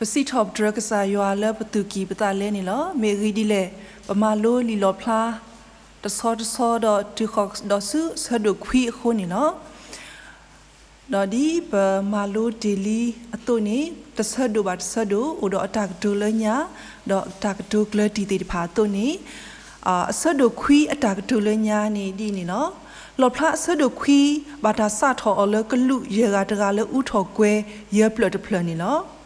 ပစံးထီၣ်ပတြၢၤကစၢ်ယွၤလၢပသူၣ်ကံၢ်ပသးလဲန့ၣ်လီၤ. မ့ၢ်အဂ့ၢ်ဒ်လဲၣ်, ပမၤလိလံာ်လီၣ်ဖျါ တဆီတဆီဒီးတုၤဃီၤဒီးဆူအဆၢဒိၣ်ခွံအဃိန့ၣ်လီၤ. ဒီးဒ်ပမၤလိတ့ၢ်လံအသိးန့ၣ်, တဆၢဒိၣ်ဘၣ်တဆၢဒိၣ် အိၣ်ဒီးအတၢ်ကတိၤလၢညါ ဒီးတၢ်ကတိၤကျၢၤတံၢ်သ့ၣ်တဖၣ်အသိးန့ၣ်, အဆၢဒိၣ်ခွံအတၢ်ကတိၤလၢညါန့ၣ်ဒ်အံၤန့ၣ်လီၤ. လီၣ်ဖျါအဆၢဒိၣ်ခွံ ဘၣ်တၢ်စးထီၣ်အီၤလၢကလူးယဲၢ်ဂၤတဂၤလၢအူထီၣ်ကွဲၤယဲၢ်ဖျၢၣ်တဖျၢၣ်န့ၣ်လီၤ.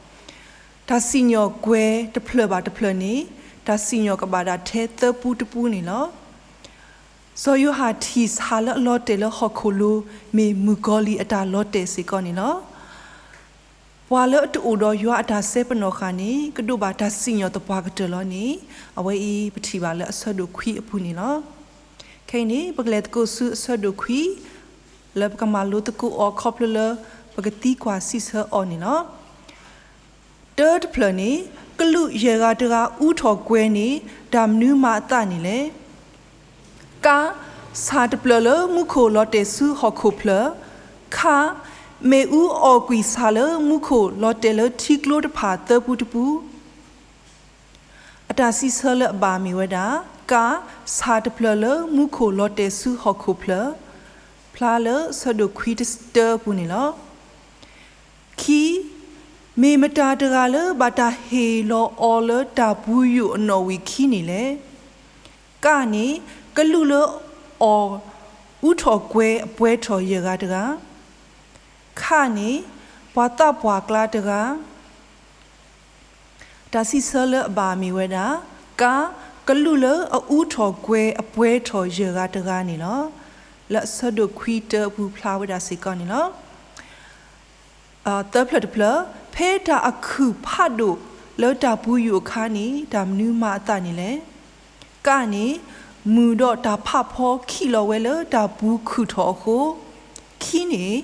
တၢ်စံၣ်ညီၣ်ကွဲၤတဖျၢၣ်ဘၣ်တဖျၢၣ်န့ၣ်, တၢ်စံၣ်ညီၣ်ကဘၣ်ဒၣ်ထဲသၢပူတပူန့ၣ်လီၤ. စီၤယိၤဟၣ်ထံၣ်ဆၣ်လၢအလီၤတဲာ်လၢဟီၣ်ခိၣ်လိၤ မ့ၢ်မုၣ်ကီၤလံၢ်အတၢ်လီၤတဲာ်စ့ၢ်ကီးန့ၣ်လီၤ. ပှၤလၢအတအိၣ်ဒီးယွၤအတၢ်စဲပနီၣ်ဃာ်န့ၣ် ကဒိးဘၣ်တၢ်စံၣ်ညီၣ်သပှၢ်ကတၢၢ်လီၤန့ၣ်, အဝဲအံၤပထံၣ်ဘၣ်လၢအဆၢဒိၣ်ခွံအပူၤန့ၣ်လီၤ. ခဲအံၤန့ၣ် ပကလဲၤသကိးဆူအဆၢဒိၣ်ခွံ လၢပကမၤလိသကိးအီၤခီဖျိလၢ ပကသံကွၢ်စံးဆၢအီၤန့ၣ်လီၤ. တၢတဖျၢၣ်န့ၣ်, ကလူးယဲၢ်ဂၤတဂၤအူထီၣ်ကွဲၤန့ၣ် တၢ်မနုၤမၤအသးန့ၣ်လဲၣ်. က, ဆၣ်တဖျၢၣ်လၢမူခိၣ်လီၤတဲာ်ဆူဟီၣ်ခိၣ်ဖျၢၣ်, ခ, မ့ၣ်အူအီၣ်ကွံာ်ဆၣ်လၢမူခိၣ်လီၤတဲာ်လၢထံကျိတဖၣ်သၢပူတပူ အတၢ်စံးဆၢလၢအဘၣ်မ့ၢ်ဝဲဒၣ်, က, ဆၣ်တဖျၢၣ်လၢမူခိၣ်လီၤတဲာ်ဆူဟီၣ်ခိၣ်ဖျၢၣ်, ဖျါလၢဆၢဒိၣ်ခွံတၢအပူၤန့ၣ်လီၤ. ခံ, မ့ၢ်မတၤတဂၤလၢဘၣ်တၢ်ဟ့ၣ်လီၤအီၤလၢတၢ်ပူၤယိာ်အနီၣ်ဝံာ်ခံန့ၣ်လဲၣ်. ကန့ၣ်, ကလူးလၢအီၣ် အူထီၣ်ကွဲၤအပှဲၤထီၣ်ယဲၢ်ဂၤတဂၤ, ခန့ၣ်, ပှၤသးပှၢ်ကျါတဂၤ တၢ်စံးဆၢလၢအဘၣ်မ့ၢ်ဝဲဒၣ်, က, ကလူးလၢအအူထီၣ်ကွဲၤအပှဲၤထီၣ်ယဲၢ်ဂၤတဂၤန့ၣ်လီၤ. လၢအဆၢဒိၣ်ခွံတၢအပူၤဖျါဝဲဒၣ်စ့ၢ်ကီးန့ၣ်လီၤ. သၢဖျၢၣ်တဖျၢၣ်, ဖဲတၢ်အခုၣ်ဖးဒိၣ်လၢတၢ်ပူၤယိာ်အခါန့ၣ် တၢ်မနုၤမၤအသးန့ၣ်လဲၣ်. ကန့ၣ်, မုၢ်ဒီးတၢ်ဖးဖီခံးလီၤဝဲလၢတၢ်ပူၤခုၣ်ထီၣ်အဃိ, ခံန့ၣ်,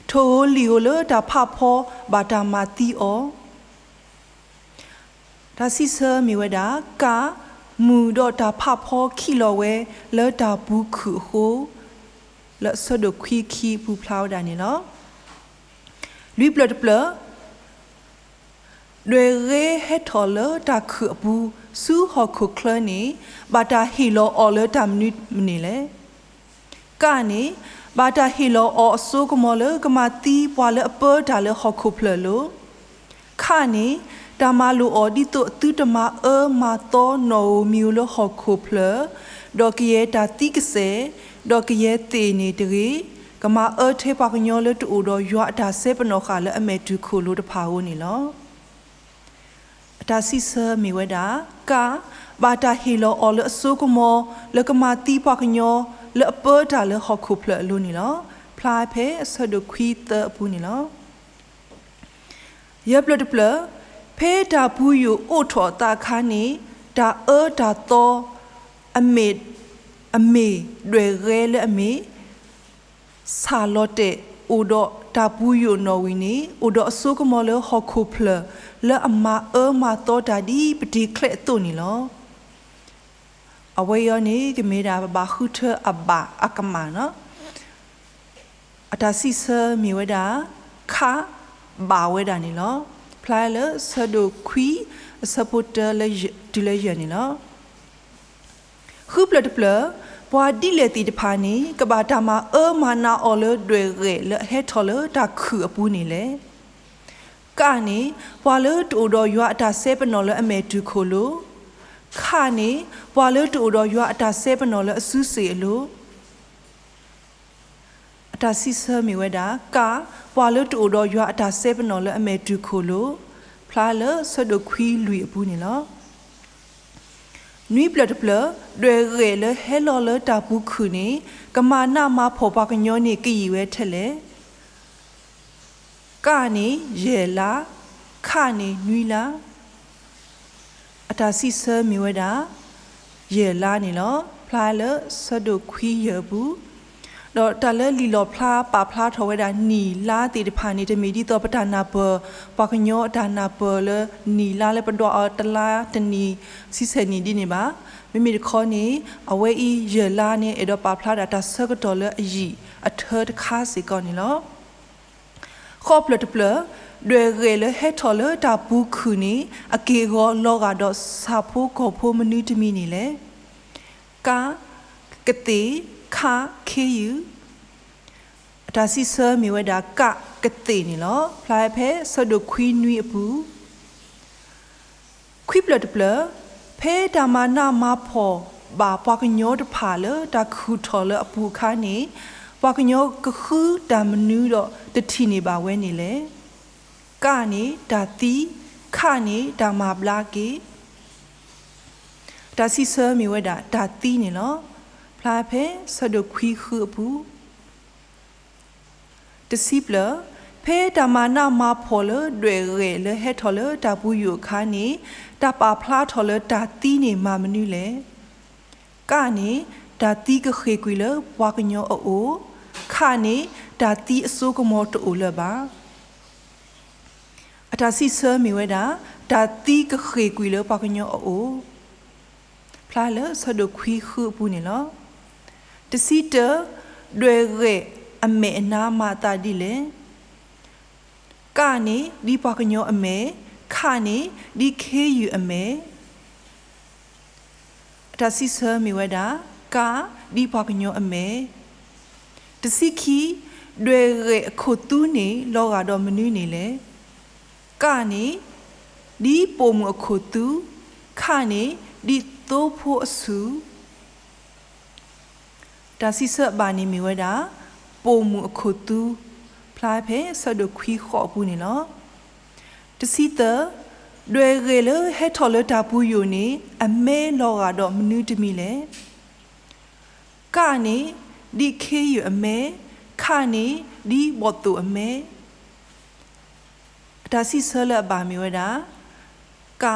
ထိၣ်ဧိၤလံၣ်ဧိၤလၢတၢ်ဖးဖီဘၣ်တၢ်မၤသံအီၤ တၢ်စံးဆၢမ့ၢ်ဝဲဒၣ်, က, မုၢ်ဒီးတၢ်ဖးဖီခံးလီၤဝဲလၢတၢ်ပူၤခုၣ်အဃိ, လၢအဆၢဒိၣ်ခွံခံအပူၤဖျါဝဲဒၣ်န့ၣ်လီၤ. လွံၢ်ဖျၢၣ်တဖျၢၣ်, ဒွဲၣ်ဂဲဟဲထီၣ်လၢတၢ်ခုၣ်အပူၤ ဆူဟီၣ်ခိၣ်ချၢန့ၣ် ဘၣ်တၢ်ဟ့ၣ်လီၤအီၤလၢတၢ်မနုၤမနုၤလဲၣ်. ကန့ၣ်, ဘၣ်တၢ်ဟ့ၣ်လီၤအီၤအစိကမီၤလၢကမၤသံပှၤလၢအပၢတၢ်လၢဟီၣ်ခိၣ်ဖျၢၣ်အလိၤ, ခန့ၣ်, တၢ်မၤလိာ်အီၤဒ်သိးအသုတမၤအၢမၤသီနီၣ်ဧိၤမံၤဧိၤလၢဟီၣ်ခိၣ်ဖျၢၣ်, ဒီးကယဲၢ်တၢ်သံကစဲာ်, ဒီးကယဲၢ်သ့ၣ်န့ၣ်တဂ့ၤ, ကမၤအၢထဲပှၤကညီလၢတအိၣ်ဒီးယွၤအတၢ်စဲပနီၣ်ဃာ်လၢအမဲာ်တူၢ်ခိၣ်လိၤတဖၣ်အဂီၢ်န့ၣ်လီၤ. အတၢ်စံးဆၢမ့ၢ်ဝဲဒၣ်, က, ဘၣ်တၢ်ဟ့ၣ်လီၤအီၤလၢအစိကမီၤ လၢကမၤသံပှၤကညီလၢအပၢတၢ်လၢဟီၣ်ခိၣ်ဖျၢၣ်အလိၤန့ၣ်လီၤ. ဖျါဖဲအဆၢဒိၣ်ခွံသၢအပူၤန့ၣ်လီၤ. ယဲၢ်ဖျၢၣ်တဖျၢၣ်, ဖဲတၢ်ပူၤယိာ်အိၣ်ထီၣ်အသးအခါန့ၣ် တၢ်အၢတၢ်သီ အမ့ၢ်, အမ့ၢ်ဒွဲၣ်ဂဲလၢအမ့ၢ် ဆၣ်လီၤတဲာ်အိၣ်ဒီးတၢ်ပူၤယိာ်နီၣ်ဝံၤန့ၣ် အိၣ်ဒီးအစိကမီၤလၢဟီၣ်ခိၣ်ဖျၢၣ် လၢအမၤအၢမၤသီတၢ်ဒ်ပတ့ၤချဲးအသိးန့ၣ်လီၤ. အဝဲအံၤန့ၣ် ကမ့ၢ်ဒၣ်ပဘၣ်ဃုထၢအဘၣ်အကမၣ်န့ၣ်လီၤ. အတၢ်စံးဆၢမ့ၢ်ဝဲဒၣ်, ခ, ဘၣ်ဝဲဒၣ်န့ၣ်လီၤ. ဖျါလၢဆၢဒိၣ်ခွံ အဆၢဖိတၢ တုၤလၢယဲၢ်န့ၣ်လီၤ. ဃုဖျၢၣ်တဖျၢၣ်, ပှၤဒ်လဲၣ်သ့ၣ်တဖၣ်န့ၣ် ကဘၣ်တၢ်မၤအၢမၤနးအီၤလၢဒွဲၣ်ဂဲၢ်လၢအဟဲထီၣ်လၢတၢ်ခုၣ်အပူၤန့ၣ်လဲၣ်. ကန့ၣ်, ပှၤလၢတအိၣ်ဒီးယွၤအတၢ်စဲပနီၣ်လၢအမဲာ်တူၢ်ခိၣ်လိၤ, ခန့ၣ်, ပှၤလၢတအိၣ်ဒီးယွၤအတၢ်စဲပနီၣ်လၢအစုစ့ၣ်အလိၤ အတၢ်စံးဆၢမ့ၢ်ဝဲဒၣ်, က, ပှၤလၢတအိၣ်ဒီးယွၤအတၢ်စဲပနီၣ်လၢအမဲာ်တူၢ်ခိၣ်လိၤ, ဖျါလၢဆၢဒိၣ်ခွံလွံၢ်အပူၤန့ၣ်လီၤ. နွံဖျၢၣ်တဖျၢၣ်, ဒွဲၣ်ဂဲၢ်လၢဟဲလီၤလၢတၢ်ပူၤခုၣ်န့ၣ် ကမၤနးမၤဖှီၣ်ပှၤကညီန့ၣ်ကယံာ်ဝဲထဲလဲၣ်. ကန့ၣ်ယဲၢ်လါ, ခန့ၣ်နွံလါ, အတၢ်စံးဆၢမ့ၢ်ဝဲဒၣ် ယဲၢ်လါန့ၣ်လီၤ. ဖျါလၢဆၢဒိၣ်ခွံယဲၢ်အပူၤ, ဒီးတၢ်လၢလံာ်လီၣ်ဖျါပာ်ဖျါထီၣ်ဝဲဒၣ်နံၣ်လါသ့ၣ်တဖၣ်န့ၣ် တမ့ၢ်ဒ်သိးပတၢ်နၢ်ပၢၢ် ပှၤကညီအတၢ်နၢ်ပၢၢ်လၢနံၣ်လါလၢပဒွးအီၤတလါတနံၣ်ဆံဆဲးနံၣ်ဒ်န့ၣ်ဘၣ်. မ့မ့ၢ်တခီန့ၣ် အဝဲအံၤယဲၢ်လါန့ၣ် အဲၣ်ဒိးပာ်ဖျါဒၣ်တၢ်ဆၢကတီၢ်လၢအယံာ်အထၢတခါစ့ၢ်ကီးန့ၣ်လီၤ. ဃိးဖျၢၣ်တဖျၢၣ်, ဒွဲၣ်ဂဲၤလၢဟဲထီၣ်လၢတၢ်ပူၤခုၣ်န့ၣ် အက့ၢ်အဂီၤလီၤဂာ်ဒီးဆၣ်ဖိကီၢ်ဖိမနုၤတမံၤန့ၣ်လဲၣ်. က, ကသ့ၣ်, ခ, ခ့ယုၢ်. အတၢ်စံးဆၢမ့ၢ်ဝဲဒၣ် က, ကသ့ၣ်န့ၣ်လီၤ. ဖျါဖဲဆၢဒိၣ်ခွံနွံအပူၤ ခွံဖျၢၣ်တဖျၢၣ်, ဖဲတၢ်မၤနးမၤဖှီၣ်ဘၣ်ပှၤကညီတဖၣ်လၢတၢ်ခူၣ်ထီၣ်လၢအပူၤအခါန့ၣ်, ပှၤကညီကဃုတၢ်မနုၤဒီးတထံၣ်န့ၢ်ဘၣ်ဝဲန့ၣ်လဲၣ်. က န့ၣ် တၢ်သံ, ခ န့ၣ် တၢ်မၤဘျါက့ၤ. တၢ်စံးဆၢမ့ၢ်ဝဲဒၣ် တၢ်သံန့ၣ်လီၤ. ဖျါဖဲဆၢဒိၣ်ခွံဃုအပူၤ တဆံဖျၢၣ်, ဖဲတၢ်မၤနးမၤဖှီၣ်လၢဒွဲၣ်ဂဲၤလၢဟဲထီၣ်လၢတၢ်ပူၤယိာ်အခါန့ၣ်, တၢ်ပာ်ဖျါထီၣ်လၢတၢ်သံန့ၣ်မၤမနုၤလဲၣ်. က န့ၣ် တၢ်သံကဃ့ၢ်ကွံာ်လၢပှၤကညီအအိၣ်, ခ န့ၣ် တၢ်သံအစိကမီၤတအိၣ်လၢၤဘၣ်. အတၢ်စံးဆၢမ့ၢ်ဝဲဒၣ် တၢ်သံကဃ့ၢ်ကွံာ်လၢပှၤကညီအအိၣ် ဖျါလၢဆၢဒိၣ်ခွံဃုအပူၤန့ၣ်လီၤ. တဆံတၢ, ဒွဲၣ်ဂဲၤအမဲာ်အနါမၤအသးဒ်လဲၣ်. က န့ၣ် ဒ်ပှၤကညီအမဲာ်, ခ န့ၣ် ဒ်ခ့ယုၢ်အမဲာ်. အတၢ်စံးဆၢမ့ၢ်ဝဲဒၣ် က ဒ်ပှၤကညီအမဲာ်. တဆံခံ, ဒွဲၣ်ဂဲၤအခိၣ်သူန့ၣ်လီၤဂာ်ဒီးမနုၤန့ၣ်လဲၣ်. က န့ၣ် ဒ်ပိာ်မုၣ်အခိၣ်သူ, ခ န့ၣ် ဒ်သိဖိအဆူၣ်. တၢ်စံးဆၢအဘၣ်န့ၣ်မ့ၢ်ဝဲဒၣ် ပိာ်မုၣ်အခိၣ်သူ ဖျါဖဲဆၢဒိၣ်ခွံဃိးအပူၤန့ၣ်လီၤ. တဆံသၢ, ဒွဲၣ်ဂဲၤလၢဟဲထီၣ်လၢတၢ်ပူၤယိာ်န့ၣ် အမဲလီၤဂာ်ဒီးမနုၤတမံၤလဲၣ်. က န့ၣ် ဒ်ခ့ယုၢ်အမဲ, ခ န့ၣ် ဒ်ဘီၣ်သိၣ်အမဲ. အတၢ်စံးဆၢလၢအဘၣ်မ့ၢ်ဝဲဒၣ် က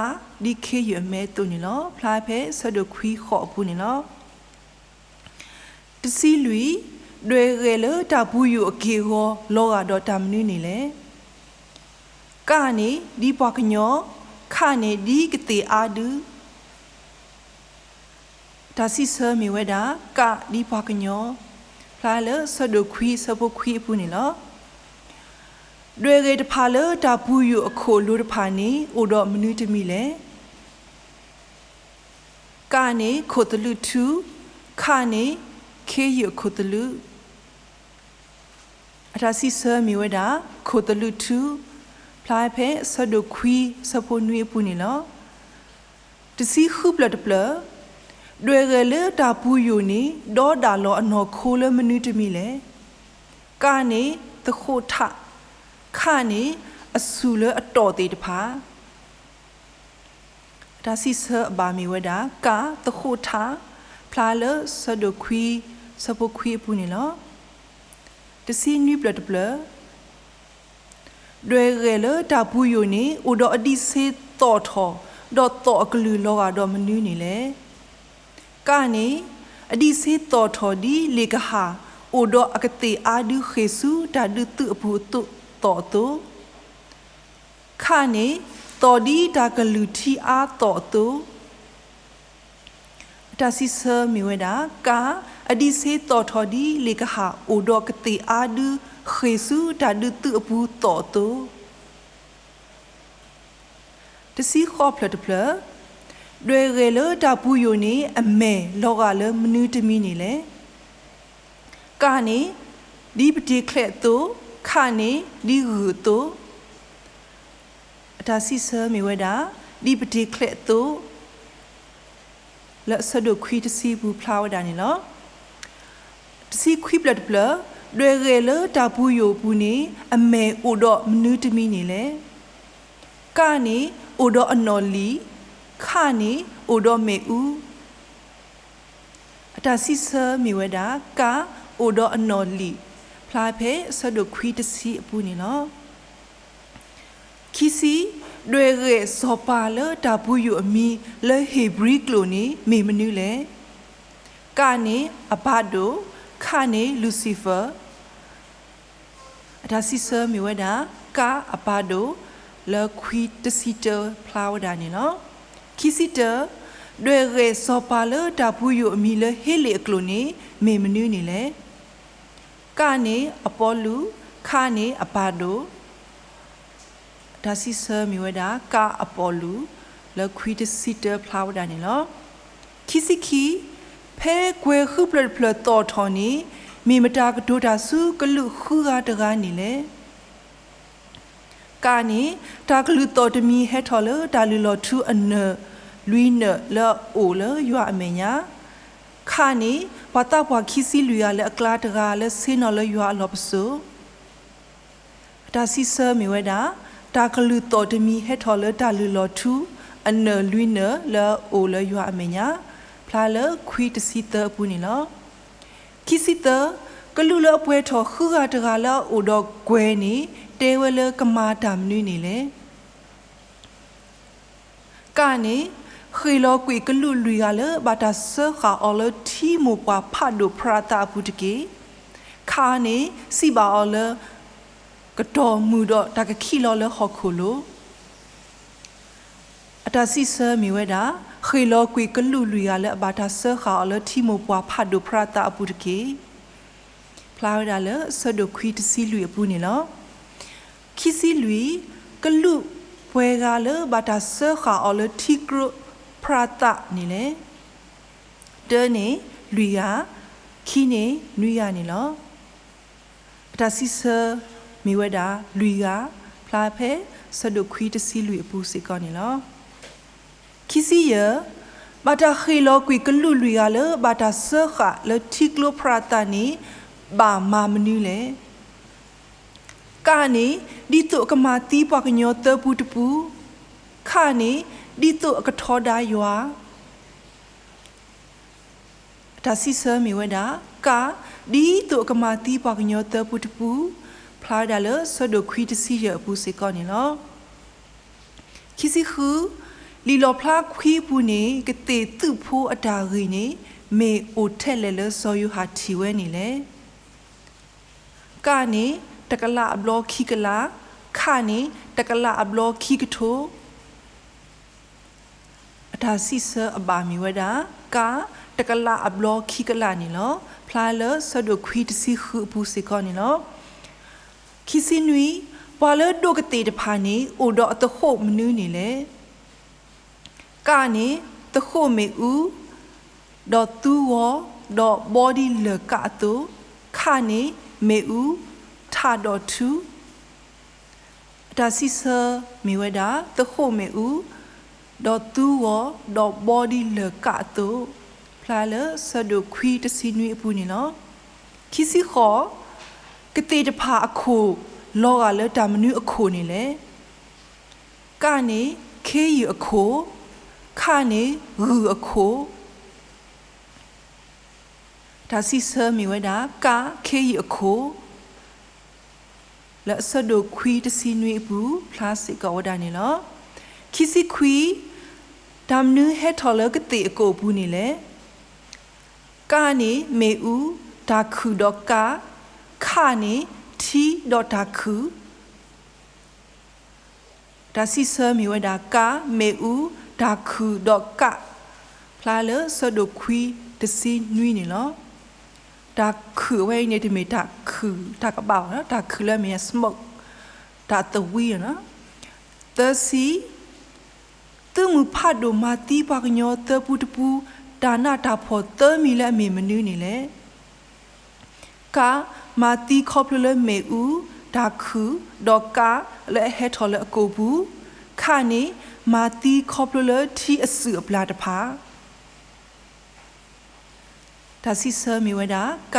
ဒ်ခ့ယုၢ်အမဲအသိးန့ၣ်လီၤ. ဖျါဖဲဆၢဒိၣ်ခွံဃိးအပူၤန့ၣ်လီၤ. တဆံလွံၢ်, ဒွဲၣ်ဂဲၤလၢတၢ်ပူၤယိာ်အက့ၢ်အဂီၤလီၤဂာ်ဒီးတၢ်မနုၤန့ၣ်လဲၣ်. က န့ၣ် ဒ်ပှၤကညီ, ခ န့ၣ် ဒ်ကသ့ၣ်အါဒု. တၢ်စံးဆၢမ့ၢ်ဝဲဒၣ် က ဒ်ပှၤကညီ ဖျါလၢဆၢဒိၣ်ခွံဆၢဖိခွံအပူၤန့ၣ်လီၤ. ဒွဲၣ်ဂဲၤတဖၣ်လၢတၢ်ပူၤယိာ်အခိၣ်လိၤတဖၣ်န့ၣ် အိၣ်ဒီးမနုၤတမံၤလဲၣ်. က န့ၣ် ခိၣ်သလုးထူ, ခ န့ၣ် ခ့ယုၢ်အခိၣ်သလုး. အတၢ်စံးဆၢမ့ၢ်ဝဲဒၣ် ခိၣ်သလုးထူ, ဖျါဖဲဆၢဒိၣ်ခွံဆၢဖိနွံအပူၤန့ၣ်လီၤ. တဆံဃုဖျၢၣ်တဖျၢၣ်, ဒွဲၣ်ဂဲၤလၢတၢ်ပူၤယိာ်န့ၣ် ဒီဒၣ်လီၤအနီၢ်ခိလၢမနုၤတမံၤလဲၣ်. က န့ၣ် သဃိးထး, ခ န့ၣ် အဆူၣ်လၢအတီၢ်သ့ၣ်တဖၣ်. အတၢ်စံးဆၢအဘၣ်မ့ၢ်ဝဲဒၣ် က သဃိးထး, ဖျါလၢဆၢဒိၣ်ခွံ ဆၢဖိခွံအပူၤန့ၣ်လီၤ. တဆံနွံဖျၢၣ်တဖျၢၣ်, ဒွဲၣ်ဂဲၤလၢတၢ်ပူၤယိာ်န့ၣ် အိၣ်ဒီးအဒံးဆ့သီၣ်ထီၣ် ဒီးသီၣ်အကလုၢ်လီၤဂာ်ဒီးမနုၤန့ၣ်လဲၣ်. က န့ၣ် အဒံးဆ့သီၣ်ထီၣ်ဒ်လ့ၣ်ကဟၣ် အိၣ်ဒီးအကသ့ၣ်အါဒုဃ့ၢ်ဆူတၢ်ဒုးသုးအပူၤအသိး သီၣ်အသိး. ခ န့ၣ် သီၣ်ဒ်တၢ်ကလုၢ်ထံအါသီၣ်အသိး. အတၢ်စံးဆၢမ့ၢ်ဝဲဒၣ် က အဒံးဆ့သီၣ်ထီၣ်ဒ်လ့ၣ်ကဟၣ် အိၣ်ဒီးကသ့ၣ်အါဒုဃ့ၢ်ဆူတၢ်ဒုးသုးအပူၤသီၣ်အသိး. တဆံဃိးဖျၢၣ်တဖျၢၣ်, ဒွဲၣ်ဂဲၤလၢတၢ်ပူၤယိာ်န့ၣ် အမဲာ်လီၤဂာ်လၢမနုၤတမံၤန့ၣ်လဲၣ်. က န့ၣ် ဒ်ပတ့ၤချဲးအသိး, ခ န့ၣ် ဒ်ဂုၢ်အသိး. အတၢ်စံးဆၢမ့ၢ်ဝဲဒၣ် ဒ်ပတ့ၤချဲးအသိး လၢအဆၢဒိၣ်ခွံတဆံအပူၤဖျါဝဲဒၣ်န့ၣ်လီၤ. တဆံခွံဖျၢၣ်တဖျၢၣ်, ဒွဲၣ်ဂဲၤလၢတၢ်ပူၤယိာ်အပူၤန့ၣ် အမဲာ်အိၣ်ဒီးမနုၤတမံၤန့ၣ်လဲၣ်. က န့ၣ် အိၣ်ဒီးအနီၣ်လံာ်, ခ န့ၣ် အိၣ်ဒီးမ့ၣ်အူ. အတၢ်စံးဆၢမ့ၢ်ဝဲဒၣ် က အိၣ်ဒီးအနီၣ်လံာ် ဖျါဖဲအဆၢဒိၣ်ခွံတဆံအပူၤန့ၣ်လီၤ. ခံဆံ, ဒွဲၣ်ဂဲၤစီၤပၤလၢတၢ်ပူၤယိာ်အမံၤလၢဧ့ၤဘြံၤကျိာ်န့ၣ် မ့ၢ်မနုၤလဲၣ်. က န့ၣ် အဘၤဒိၣ်, ခ န့ၣ် လူၤစံဖၢၣ်. အတၢ်စံးဆၢမ့ၢ်ဝဲဒၣ် က အဘၤဒိၣ် လၢခွံတဆံတၢဖျါဝဲဒၣ်န့ၣ်လီၤ. ခံဆံတၢ, ဒွဲၣ်ဂဲၤစီၤပၤလၢတၢ်ပူၤယိာ်အမံၤလၢဟ့လ့ၣ်အကျိာ်န့ၣ် မ့ၢ်မနုၤန့ၣ်လဲၣ်. က န့ၣ် အပီလူး, ခ န့ၣ် အဘၤဒိၣ်. တၢ်စံးဆၢမ့ၢ်ဝဲဒၣ် က အပီၣ်လူၤ လၢခွံတဆံတၢဖျါဝဲဒၣ်န့ၣ်လီၤ. ခံဆံခံ, ဖဲကွဲၤဃုဖျၢၣ်တဖျၢၣ်သီၣ်ထီၣ်န့ၣ် မ့ၢ်မတၤကတိၤတၢ်ဆူကလူးဃုဂၤတဂၤန့ၣ်လဲၣ်. က န့ၣ် တၢ်ကလုၢ်သီၣ်တမံၤဟဲထီၣ်လၢတၢ်လုၢ်လီၢ်ထူအနၢၣ် လွံၢ်နၢၣ်လၢအအိၣ်လၢယွၤအမဲာ်ညါ, ခ န့ၣ် ပှၤသးပှၢ်ခံဆံလွံၢ်ဂၤလၢအကျါတဂၤလၢဆ့ၣ်နီၤလၢယွၤအလီၢ်ပစိာ် အတၢ်စံးဆၢမ့ၢ်ဝဲဒၣ် တၢ်ကလုၢ်သီၣ်တမံၤဟဲထီၣ်လၢတၢ်လုၢ်လီၢ်ထူ အနၢၣ်လွံၢ်နၢၣ်လၢအအိၣ်လၢယွၤအမဲာ်ညါ, ဖျါလၢခွံတဆံသၢအပူၤန့ၣ်လီၤ. ခံဆံသၢ, ကလူးလၢအပှဲၤထီၣ်ဃုဂၤတဂၤလၢအအိၣ်ဒီးကွဲၤန့ၣ် တဲဝဲလၢကမၤတၢ်မနုၤန့ၣ်လဲၣ်. က န့ၣ် ဃ့ၢ်လီၤကွံာ်ကလူးလွံၢ်ဂၤလၢဘၣ်တၢ်စၢဃာ်အီၤလၢထံမိၢ်ပှၢ်ဖးဒိၣ်ဖရၤသးအပူၤတက့ၢ်. ခ န့ၣ် စံးဘၣ်အီၤလၢ ကတီၢ်မုာ်ဒီးတၢ်ကခံးလီၤလၢဟီၣ်ခိၣ်လိၤ အတၢ်စံးဆၢမ့ၢ်ဝဲဒၣ် ဃ့ၢ်လီၤကွံာ်ကလူးလွံၢ်ဂၤလၢအဘၣ်တၢ်စၢဃာ်အီၤလၢထံမိၢ်ပှၢ်ဖးဒိၣ်ဖရၤသးအပူၤတက့ၢ်. ဖျါဝဲဒၣ်လၢဆၢဒိၣ်ခွံတဆံလွံၢ်အပူၤန့ၣ်လီၤ. ခံဆံလွံၢ်, ကလူးပှဲၤဂၤလၢဘၣ်တၢ်စၢဃာ်အီၤလၢထံကျိဖရၤသးန့ၣ်လဲၣ်. တၢန့ၣ် လွံၢ်ဂၤ, ခံန့ၣ် နွံဂၤန့ၣ်လီၤ. အတၢ်စံးဆၢမ့ၢ်ဝဲဒၣ် လွံၢ်ဂၤ, ဖျါဖဲဆၢဒိၣ်ခွံတဆံလွံၢ်အပူၤစ့ၢ်ကီးန့ၣ်လီၤ. ခံဆံယဲၢ်, ဘၣ်တၢ်ဃ့ၢ်လီၤကွံာ်ကလူးလွံၢ်ဂၤလၢဘၣ်တၢ်စၢဃာ်လၢထံကျိဖရၤသးန့ၣ် ဘၣ်မၤမနုၤလဲၣ်. က န့ၣ် ဒ်သိးအကမၤသံပှၤကညီသၢပူတပူ, ခ န့ၣ် ဒ်သိးအကထီဒါယွၤ အတၢ်စံးဆၢမ့ၢ်ဝဲဒၣ် က ဒ်သိးအကမၤသံပှၤကညီသၢပူတပူ, ဖျါဝဲဒၣ်လၢဆၢဒိၣ်ခွံတဆံယဲၢ်အပူၤစ့ၢ်ကီးန့ၣ်လီၤ. ခံဆံဃု, လံာ်လီၣ်ဖျါခွံအပူၤန့ၣ် ကသ့ၣ်သုးဖိအတၢ်ဂ့ၢ်န့ၣ် မ့ၢ်အိၣ်ထဲလဲၣ်လၢစီၤယိၤဟၣ်ထံၣ်ဝဲန့ၣ်လဲၣ်. က န့ၣ် တကလးအဘျီခံကလး, ခ န့ၣ် တကလးအဘျီခံကထိ အတၢ်စံးဆၢအဘၣ်မ့ၢ်ဝဲဒၣ် က တကလးအဘျီခံကလးန့ၣ်လီၤ. ဖျါလၢဆၢဒိၣ်ခွံတဆံဃုအပူၤစ့ၢ်ကီးန့ၣ်လီၤ. ခံဆံနွံ, ပှၤလၢဒိးကသ့ၣ်တဖၣ်န့ၣ် အိၣ်ဒီးအသဃိၣ်မနုၤန့ၣ်လဲၣ်. က န့ၣ် သဃိၣ်မ့ၣ်အူ, ဒီးသူဂီၤ, ဒီးဘီဒ်လၢၢ်ကးအသိး, ခ န့ၣ် မ့ၣ်အူ, ထးဒီးထူ အတၢ်စံးဆၢမ့ၢ်ဝဲဒၣ် သဃိၣ်မ့ၣ်အူ, ဒီးသူဂီၤ, ဒီးဘီဒ်လၢၢ်ကးအသိး, ဖျါလၢဆၢဒိၣ်ခွံတဆံနွံအပူၤန့ၣ်လီၤ. ခံဆံဃိး, ကသ့ၣ်တဖၣ်အခိၣ်လီၤဂာ်လၢတၢ်မနုၤအခိၣ်န့ၣ်လဲၣ်. က န့ၣ် ခ့ယုၢ်အခိၣ်, ခ န့ၣ် ဂုၢ်အခိၣ် တၢ်စံးဆၢမ့ၢ်ဝဲဒၣ် က ခ့ယုၢ်အခိၣ် လၢအဆၢဒိၣ်ခွံတဆံနွံအပူၤ ဖျါစ့ၢ်ကီးဝဲဒၣ်န့ၣ်လီၤ. ခံဆံခွံ, တၢ်မနုၤဟဲထီၣ်လၢကသ့ၣ်အကိာ်အပူၤန့ၣ်လဲၣ်. က န့ၣ် မ့ၣ်အူ, တၢ်ခုၣ်ဒီးကး, ခ န့ၣ် ထံဒီးတၢ်ခုၣ် တၢ်စံးဆၢမ့ၢ်ဝဲဒၣ် က မ့ၣ်အူ, တၢ်ခုၣ်ဒီးကး, ဖျါလၢဆၢဒိၣ်ခွံတဆံနွံန့ၣ်လီၤ. တၢ်ခုၣ်အဝဲအံၤန့ၣ် တမ့ၢ်တၢ်ခုၣ် တၢ်ကဘၣ်ဘၣ်နီၤ, တၢ်ခုၣ်လၢအမ့ၢ် smoke တၢ်သဝံလီၤ. သၢဆံ, သုးမုၢ်ဖးဒိၣ်မၤသံပှၤကညီသၢပူတပူ တၢ်နးတၢ်ဖှီၣ်သၢမံၤလၢအမ့ၢ်မနုၤန့ၣ်လဲၣ်. က မၤသံခီဖျိလၢမ့ၣ်အူ, တၢ်ခုၣ်, ဒီးကး လၢအဟဲထီၣ်လၢအကိာ်ပူၤ, ခ န့ၣ် မၤသံခီဖျိလၢထံအစုၣ်အပျၢ်တဖၣ် တၢ်စံးဆၢမ့ၢ်ဝဲဒၣ် က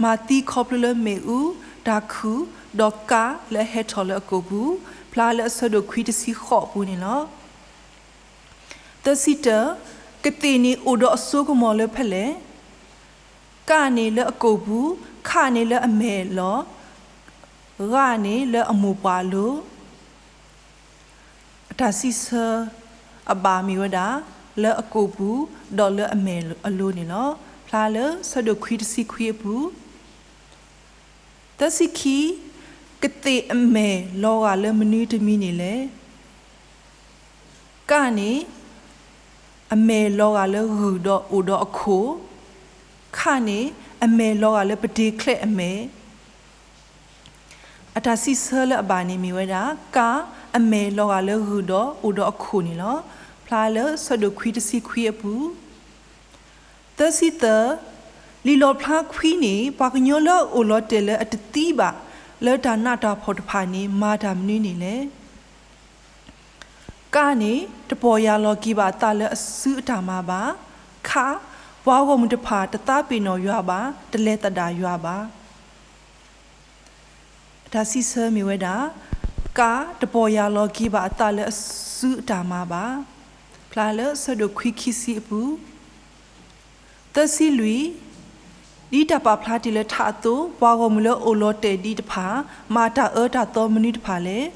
မၤသံခီဖျိလၢမ့ၣ်အူ, တၢ်ခုၣ်, ဒီးကး လၢအဟဲထီၣ်လၢအကိာ်ပူၤ, ဖျါလၢအဆၢဒိၣ်ခွံတဆံဃိးအပူၤန့ၣ်လီၤ. သၢဆံတၢ, ကသ့ၣ်န့ၣ်အိၣ်ဒီးအစိကမီၤလၢဖဲလဲၣ်. က န့ၣ်လၢအကိာ်ပူၤ, ခ န့ၣ်လၢအမဲာ်လီၤ, ဂ န့ၣ်လၢအမိၢ်ပှၢ်အလိၤ အတၢ်စံးဆၢအဘၣ်မ့ၢ်ဝဲဒၣ် လၢအကိာ်ပူၤ ဒီးလၢအမဲာ်အလိၤန့ၣ်လီၤ. ဖျါလၢဆၢဒိၣ်ခွံတဆံခွံအပူၤ. သၢဆံခံ, ကသ့ၣ်အမဲာ်လီၤဂာ်လၢမနုၤတမံၤန့ၣ်လဲၣ်. က န့ၣ် အမဲာ်လီၤဂာ်လၢဂုၢ်ဒီးအိၣ်ဒီးအခိၣ်, ခ န့ၣ် အမဲာ်လီၤဂာ်လၢပတ့ၤချဲးအမဲာ် အတၢ်စံးဆၢလၢအဘၣ်န့ၣ်မ့ၢ်ဝဲဒၣ် က အမဲာ်လီၤဂာ်လၢဂုၢ်ဒီးအိၣ်ဒီးအခိၣ်န့ၣ်လီၤ. ဖျါလၢဆၢဒိၣ်ခွံတဆံခွံအပူၤ. သၢဆံသၢ, လံာ်လီၣ်ဖျါခွံန့ၣ် ပှၤကညီလၢအအိၣ်လီၤတဲာ်လၢအတသံဘၣ် လၢတၢ်နးတၢ်ဖှီၣ်တဖၣ်န့ၣ် မၤတၢ်မနုၤန့ၣ်လဲၣ်. က န့ၣ် တပီၢ်ယၢ်လီၤက့ၤဘၣ်အသးလၢအစုအတၢ်မၤဘၣ်. ခ ပှၤဂီၢ်မုၢ်တဖၣ်တသးပ့ၤနီၣ်ယွၤဘၣ်, တလဲၤသဒၣ်ယွၤဘၣ်. အတၢ်စံးဆၢမ့ၢ်ဝဲဒၣ်, က တပီၢ်ယၢ်လီၤက့ၤဘၣ်အသးလၢအစုအတၢ်မၤဘၣ်. ဖျါလၢဆၢဒိၣ်ခွံခံဆံအပူၤ. သၢဆံလွံၢ်, ဒ်တၢ်ပာ်ဖျါတ့ၢ်လၢထးအသိး ပှၤဂီၢ်မုၢ်လၢအိၣ်လီၤတဲာ်ဒံးတဖၣ် မၤတၢ်အၢတၢ်သီမနုၤတဖၣ်လဲၣ်.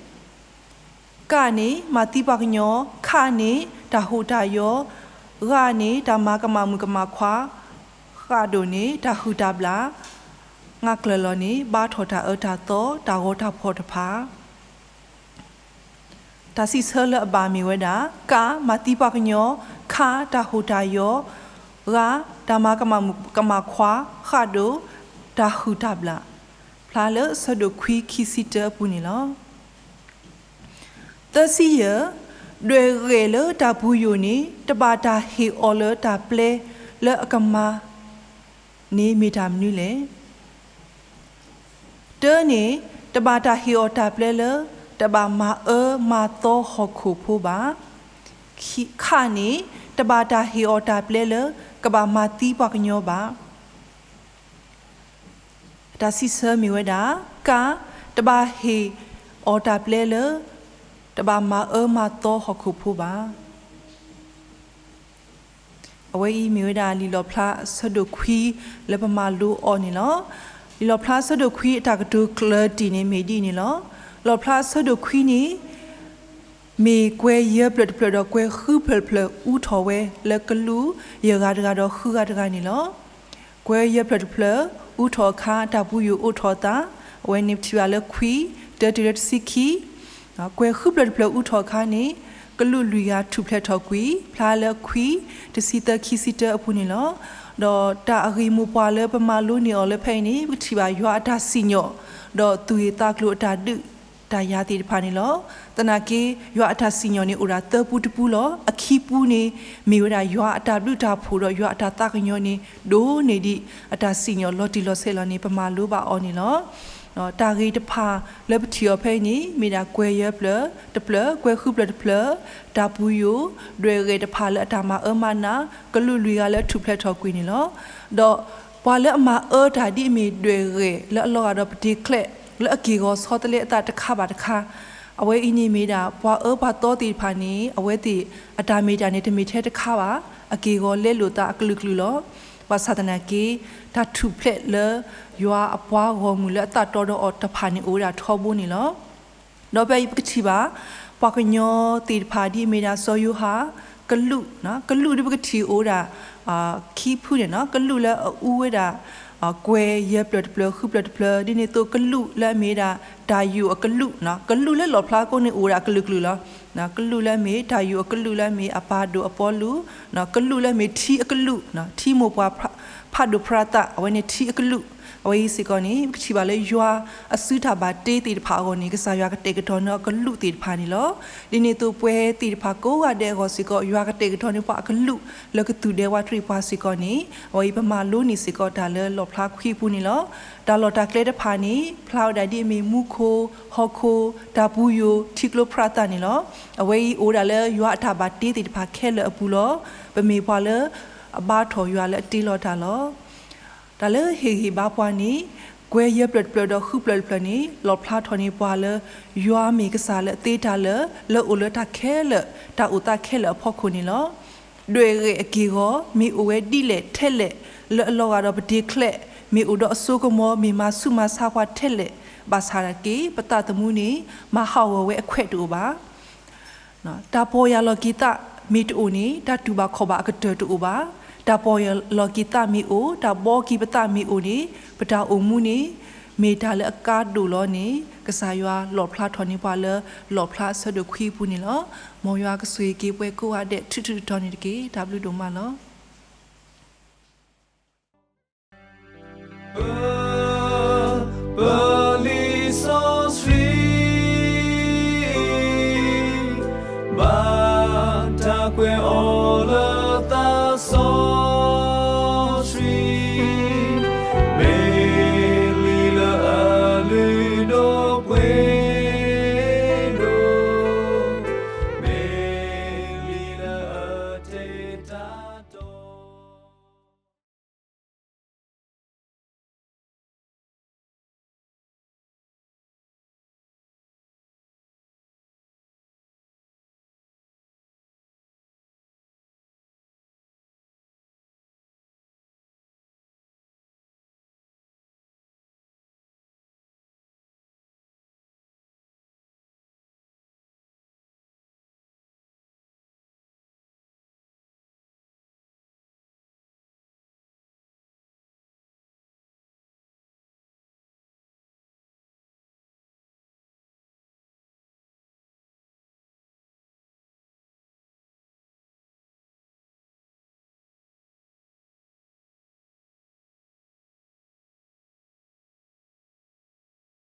က န့ၣ် မၤသံပှၤကညီ, ခ န့ၣ် တၢ်ဟူးတၢ်ယီၤ, ဂ န့ၣ် တၢ်မၤကမၣ်မုၣ်ကမၣ်ခွါ, ဃ ဒိၣ် န့ၣ် တၢ်ဟုၣ်တၢ်ဘျၣ်, င ကျၢၢ်လီၤ န့ၣ် ဘါထီၣ်တၢ်အၢတၢ်သီ တၢ်ဂီၤတၢ်ဖီၣ်တဖၣ်. တၢ်စံးဆၢလၢအဘၣ်မ့ၢ်ဝဲဒၣ်, က မၤသံပှၤကညီ, ခ တၢ်ဟူးတၢ်ယီၤ, ဂ တၢ်မၤကမၣ်မုၣ်ကမၣ်ခွါ, ဃ ဒိၣ် တၢ်ဟုၣ်တၢ်ဘျၣ်. ဖျါလၢဆၢဒိၣ်ခွံခံဆံတၢအပူၤန့ၣ်လီၤ. သၢဆံယဲၢ်, ဒွဲၣ်ဂဲၢ်လၢတၢ်ပူၤယိာ်န့ၣ် တဘၣ်တၢ်ဟ့ၣ်အီၤလၢတၢ်ပျဲလၢအကမၤန့ၣ်မ့ၢ်တၢ်မနုၤလဲၣ်. တၢ န့ၣ် တဘၣ်တၢ်ဟ့ၣ်အီၤတၢ်ပျဲလၢ တဘၣ်မၤအၢမၤသီဟီၣ်ခိၣ်ဖိဘၣ်. ခ န့ၣ် တဘၣ်တၢ်ဟ့ၣ်အီၤတၢ်ပျဲလၢ ကဘၣ်မၤသံပှၤကညီဘၣ်. အတၢ်စံးဆၢမ့ၢ်ဝဲဒၣ်, က တဘၣ်ဟ့ၣ်အီၤတၢ်ပျဲလၢ တဘၣ်မၤအၢမၤသီဟီၣ်ခိၣ်ဖိဘၣ်. အဝဲအံၤမ့ၢ်ဝဲဒၣ်လံာ်လီၣ်ဖျါအဆၢဒိၣ်ခွံလၢပမၤလိအီၤန့ၣ်လီၤ. လံာ်လီၣ်ဖျါအဆၢဒိၣ်ခွံအတၢ်ကတိၤကျၢၤတံၢ်န့ၣ်မ့ၢ်ဒ်အံၤန့ၣ်လီၤ. လီၣ်ဖျါအဆၢဒိၣ်ခွံန့ၣ် မ့ၢ်ကွဲၤယဲၢ်ဖျၢၣ်တဖျၢၣ်ဒီးကွဲၤဃုဖျၢၣ်တဖျၢၣ်အူထီၣ်ဝဲလၢကလူးယဲၢ်ဂၤတဂၤဒီးဃုဂၤတဂၤန့ၣ်လီၤ. ကွဲၤယဲၢ်ဖျၢၣ်တဖျၢၣ် အူထီၣ်အခါ တၢ်ပူၤယိာ်အိးထီၣ်အသး, အဝဲန့ၣ်ပထံၣ်ဘၣ်လၢခွံ တၢတုၤလၢတဆံခံ. ကွဲၤဃုဖျၢၣ်တဖျၢၣ်အူထီၣ်အခါန့ၣ် ကလူးလွံၢ်ဂၤထူၣ်ဖျဲးထီၣ်ကွံာ်, ဖျါလၢခွံ တဆံသၢ ခံဆံတၢအပူၤန့ၣ်လီၤ. ဒီးတၢ်အဂ့ၢ်မိၢ်ပှၢ်လၢပမၤလိန့ၢ်အီၤလၢဖဲအံၤန့ၣ် ပကထံၣ်ဘၣ်ယွၤအတၢ်စံၣ်ညီၣ် ဒီးသူၣ်ဂ့ၤသးကျိၤအတၢ်ဒုးတၢ်ယၤသ့ၣ်တဖၣ်န့ၣ်လီၤ. သနာ်က့ ယွၤအတၢ်စံၣ်ညီၣ်န့ၣ်အိၣ်ဒၣ်သၢပူတပူလီၤ. အခံပူန့ၣ် မ့ၢ်ဝဲဒၣ်ယွၤအတၢ်ဘျုးတၢ်ဖှိၣ်ဒီးယွၤအတၢ်သးကညီၤန့ၣ် ဒိၣ်န့ၢ်ဒံးအတၢ်စံၣ်ညီၣ်လီၤတံၢ်လီၤဆဲးလီၤန့ၣ် ပမၤလိဘၣ်အီၤန့ၣ်လီၤ. တၢ်ဂ့ၢ်တဖၣ်လၢပထံၣ်အီၤဖဲအံၤန့ၣ် မ့ၢ်ဒၣ်ကွဲၤယဲၢ်ဖျၢၣ်တဖျၢၣ်, ကွဲၤဃုဖျၢၣ်တဖျၢၣ်, တၢ်ပူၤယိာ်, ဒွဲၣ်ဂဲၢ်တဖၣ်လၢအတၢ်မၤအၢမၤနး, ကလူးလွံၢ်ဂၤလၢအထူၣ်ဖျဲးထီၣ်ကွံာ်န့ၣ်လီၤ. ဒီးပှၤလၢအမၤအၢတၢ်ဒ်အမ့ၢ်ဒွဲၣ်ဂဲၢ်လၢအလီၤဂာ်ဒီးပတ့ၤကျဲး လၢအက့ၢ်ဂီၤဆီတလဲအသးတခါဘၣ်တခါ, အဝဲအံၤန့ၣ်မ့ၢ်ဒၣ် ပှၤအၢပှၤသီသ့ၣ်တဖၣ်န့ၣ် အဝဲသ့ၣ်အတၢ်မ့ၢ်တၢ်န့ၣ် တမ့ၢ်ထဲတခါဘၣ်, အက့ၢ်ဂီၤလဲလိာ်သးအကလုာ်ကလုာ်လီၤ. ဘၣ်ဆၣ်သနာ်က့ တၢ်ထူၣ်ဖျဲးလၢယွၤအပှၤဂီၢ်မုၢ်လၢအသးတီဒီးအီၤတဖၣ်န့ၣ် အိၣ်ဝဲဒၣ်ထီဘိန့ၣ်လီၤ. ဒီးဖဲအံၤပကထံၣ်ဘၣ် ပှၤကညီသ့ၣ်တဖၣ်ဒ်အမ့ၢ်ဒၣ်စီၤယိၤဟၣ်, ကလူး, ကလူးဒ်ပကထံၣ်အိၣ်ဝဲဒၣ် ခံဖုန့ၣ်, ကလူးလၢအအူဝဲဒၣ် ကွဲၤယဲၢ်ဖျၢၣ်တဖျၢၣ် ဃုဖျၢၣ်တဖျၢၣ်, ဒ်န့ၣ်အသိးကလူးလၢအမ့ၢ်ဝဲဒၣ် တၢ်ယူၣ်အကလူး, ကလူးလၢလီၣ်ဖျါကိးန့ၣ်အိၣ်ဝဲဒၣ်အကလုာ်ကလုာ်လီၤ. ကလူးလၢအမ့ၢ်တၢ်ယူၣ်အကလူးလၢအမ့ၢ်အပၢ်ဒိၣ်အပီလူး, ကလူးလၢအမ့ၢ်ထံအကလူး, ထံမိၢ်ပှၢ်ဖးဒိၣ်ဖရါသး အဝဲန့ၣ်ထံအကလူး, အဝဲအံၤစ့ၢ်ကီးန့ၣ် ပကထံၣ်ဘၣ်လၢယွၤအစုတၢ်ဘၣ်တ့သ့ၣ်တဖၣ်အဂီၢ်န့ၣ် ကစၢ်ယွၤကတဲာ်ကတီၤန့ၢ်အကလူးသ့ၣ်တဖၣ်န့ၣ်လီၤ. ဒ်န့ၣ်အသိးပဝဲသ့ၣ်တဖၣ်ကိးဂၤဒဲးအဂီၢ်စ့ၢ်ကီး ယွၤကတဲာ်ကတီၤန့ၢ်ပှၤအကလူးလၢကသူၣ်ဒဲဝးတရံးပှၤစ့ၢ်ကီးန့ၣ် အဝဲအံၤပမၤလိန့ၢ်စ့ၢ်ကီးတၢ်လၢလီၣ်ဖျါခွံအပူၤန့ၣ်လီၤ. တၢ်လီၢ်တၢ်ကျဲတဖၣ်န့ၣ် ဖျါဝဲဒၣ်ဒ်အမ့ၢ်မူခိၣ်, ဟီၣ်ခိၣ်, တၢ်ပူၤယိာ်, ထံကျိဖရါသးန့ၣ်လီၤ. အဝဲအံၤအိၣ်ဝဲဒၣ်လၢယွၤအတၢ်ဘၣ်တ့သ့ၣ်တဖၣ်ခဲလၢာ်အပူၤလီၤ. ပမ့ၢ်ပှၤလၢအဘါထီၣ်ယွၤလၢအတ့လီၤတၢ်လီၤ. တၢ်လၢဟ့ၣ်ဂံၢ်ဘါပှၤန့ၣ် ကွဲၤယဲၢ်ဖျၢၣ်တဖျၢၣ်ဒီးဃုဖျၢၣ်တဖျၢၣ်န့ၣ် လီၣ်ဖျါထီၣ်န့ၢ်ပှၤလၢ ယွၤမ့ၢ်ကစၢ်လၢအသ့တၢ်လၢာ် လၢအိၣ်လၢတၢ်ခဲလၢာ် တၢ်အိၣ်သးခဲလၢာ်အဖီခိၣ်န့ၣ်လီၤ. ဒွဲၣ်ဂဲၢ်အက့ၢ်အဂီၤ မ့ၢ်အိၣ်ဝဲဒ်လဲၣ်ထဲလဲၣ် လၢအလီၤဂာ်ဒီးပတ့ၤကျဲး မ့ၢ်အိၣ်ဒီးအစိကမီၤ မ့ၢ်မၤဆူးမၤဆါပှၤထဲလဲၣ် ဘၣ်ဆၣ်က့ ပသးသမူန့ၣ် မၤဟးဂီၤဝဲအခွဲးတအိၣ်ဘၣ်. တၢ်ပီၢ်ယၢ်လီၤက့ၤသးမ့ၢ်တအိၣ်န့ၣ် တၢ်တူၢ်ဘၣ်ခီၣ်ဘၣ်အကတၢၢ်တအိၣ်ဘၣ်. တၢ်ပီၢ်ယၢ်လီၤက့ၤသးမ့ၢ်အိၣ် တၢ်ဘှီက့ၤပသးမ့ၢ်အိၣ်န့ၣ် ပတၢ်အိၣ်မူန့ၣ် မ့ၢ်တၢ်လၢအကါဒိၣ်လီၤန့ၣ် ကစၢ်ယွၤလီၣ်ဖျါထီၣ်န့ၢ်ပှၤလၢ လီၣ်ဖျါအဆၢဒိၣ်ခွံအပူၤန့ၣ်လီၤ. မ်ယွၤကဆိၣ်ဂ့ၤက့ၤပှၤကိးဂၤဒဲး ထုထုတီၤတီၤန့ၣ်တက့ၢ်. တၢ်ဘျုးဒိၣ်မးလီၤ. ပ, ပလံာ်စီဆှံ ကွဲးအီၤလၢသး